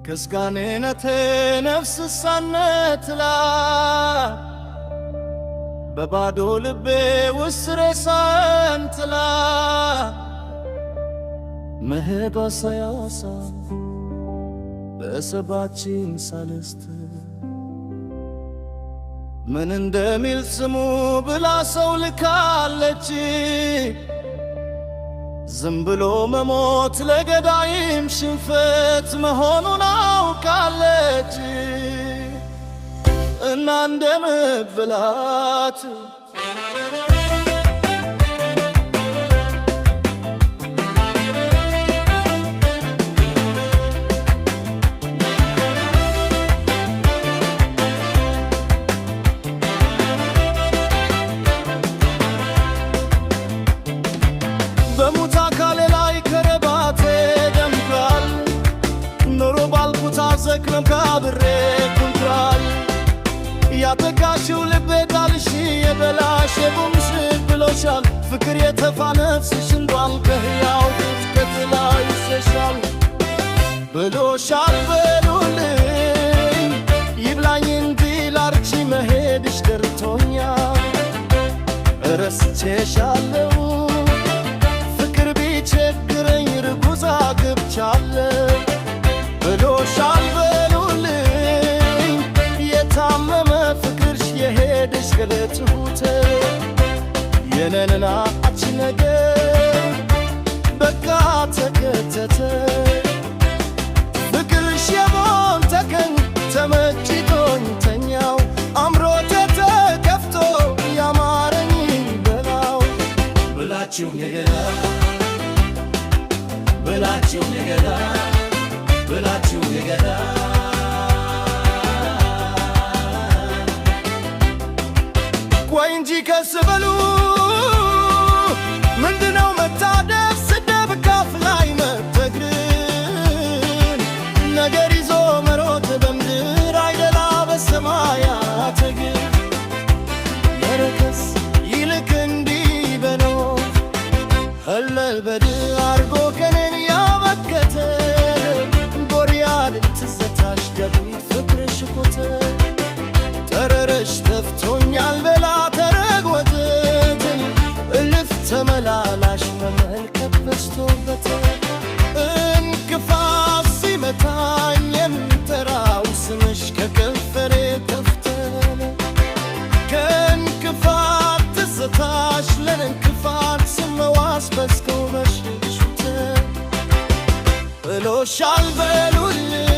ከስጋኔነቴ ነፍስ ሳነትላ በባዶ ልቤ ውስጥ ሬሳንትላ መሄዷ ሳያሳ በሰባችን ሳልስት ምን እንደሚል ስሙ ብላ ሰው ልካለች። ዝም ብሎ መሞት ለገዳይም ሽንፈት መሆኑን አውቃለች። እና እንደምብላት በሙት አካሌ ላይ ከረባቴ ደምቋል። ኖሮ ባልኩት አዘክረም ካብሬ ኩንትራል ያጠቃሽው ልቤ ጣልሽ የበላሽ የቡምሽ ብሎሻል። ፍቅር የተፋ ነፍስሽ እንዷል ከሕያው ፊት ከጥላ ይሸሻል ብሎሻል። በሉልኝ ይብላኝ እንዲህ ላርቺ መሄድሽ ደርቶኛል። እረስቼሻለሁ ፍቅር ቢቸግረኝ ርጉዝ አግብቻለሁ ብሎሻል። በሉልኝ የታመመ ፍቅርሽ የሄደሽ ገለትሁት የነንና አች ነገር በቃ ተከተተ። ፍቅርሽ የሞን ተከኝ ተመችቶኝ ተኛው አምሮቴ ተከፍቶ ያማረኝ በላው ብላችሁ ንገራ፣ ብላችሁ ንገራ፣ ብላችሁ ንገራ። ቆይ እንጂ ከስ በሉ ምንድነው መታደፍ ስደብ ካፍ ላይ መተግርን ነገር ይዞ መሮጥ በምድር አይደላ በሰማያት እግር የረከስ ይልቅ እንዲህ በኖት ህለል በድ አርጎ ከኔን ያበከተ ጎሪያል ትዘታሽ ደቢት ፍቅርሽ ኮተ ጠረረሽ ተፍቶኛል በላ ተረግወትትን እልፍ ተመላላሽ መመልከት በዝቶበት እንቅፋት ሲመታኝ የምጠራው ስምሽ ከከንፈሬ ተፍተነ ከእንቅፋት ትዝታሽ ለእንቅፋት ስመዋስ በዝቶ መሽሹተ ብሎሻል። በሉልኝ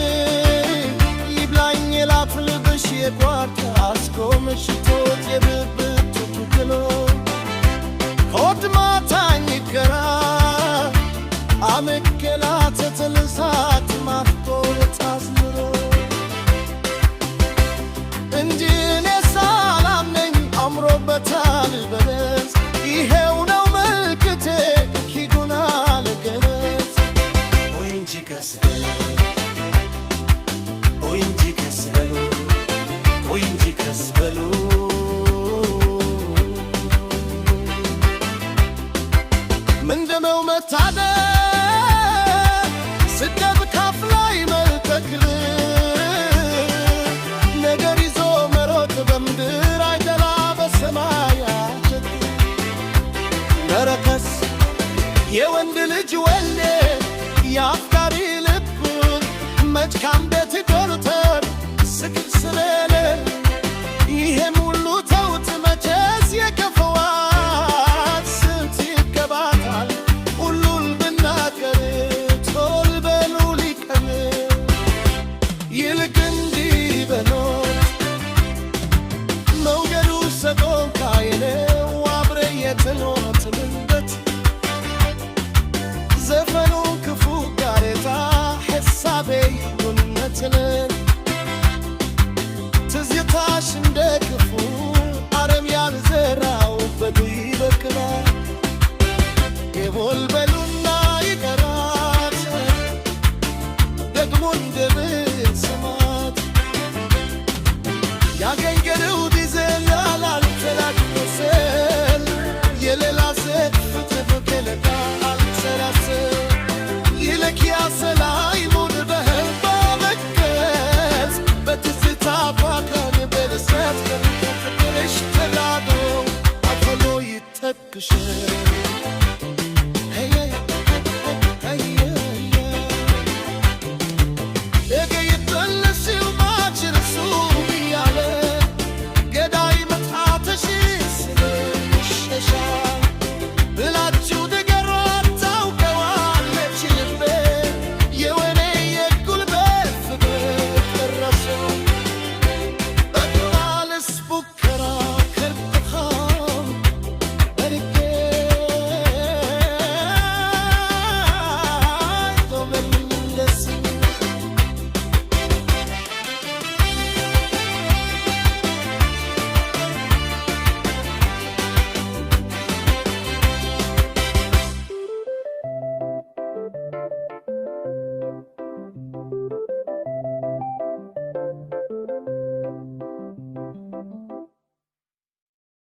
ይብላኝ ላት ልብሽ የቋርጥ አስጎምሽቶት የብብቱ ትክሎ ሆድ ማታኝ ይከራ አምክላት ትልሳት ማፍቆ ታዝምሮ እንጂ እኔ ሳላምነኝ አምሮበታል በለስ ይሄው ነው ምልክቴ ሂዱና ልገለጽ። ቆይ እንጂ ቀስ በሉ፣ ቆይ እንጂ ቀስ በሉ፣ ቆይ እንጂ ቀስ በሉ። ምንድነው መታደል ስደብ ካፍ ላይ መልተክል ነገር ይዞ መሮጥ በምድር አይደላ በሰማያት በረከስ የወንድ ልጅ ወልዴ የአፍቃሪ ልቡን መች ካንቤት ዶርተር ስቅር ስለለ ይሄም ሁሉ ተውት መቼስ የከፈዋት ስንት ይገባታል ሁሉን ብናገር ቶል በሉ ሊቀር ይልቅ እንዲህ በኖት መውደዱ ሰጦን ካይነው አብረ የትኖትንበት ዘፈኑ ክፉ ጋሬታ ሕሳቤ ይሁነትንን ትዝታሽ እንደ ክፉ አረም ያልዘራውበት ይበቅላል። የቦልበሉና ይቀራት ደግሞ እንደምንሰማት ያገንገረው ዲዘላላልተላክሰል የሌላ ሴት ፍትፍትለታ አልሰላሰል ይለኪያሰ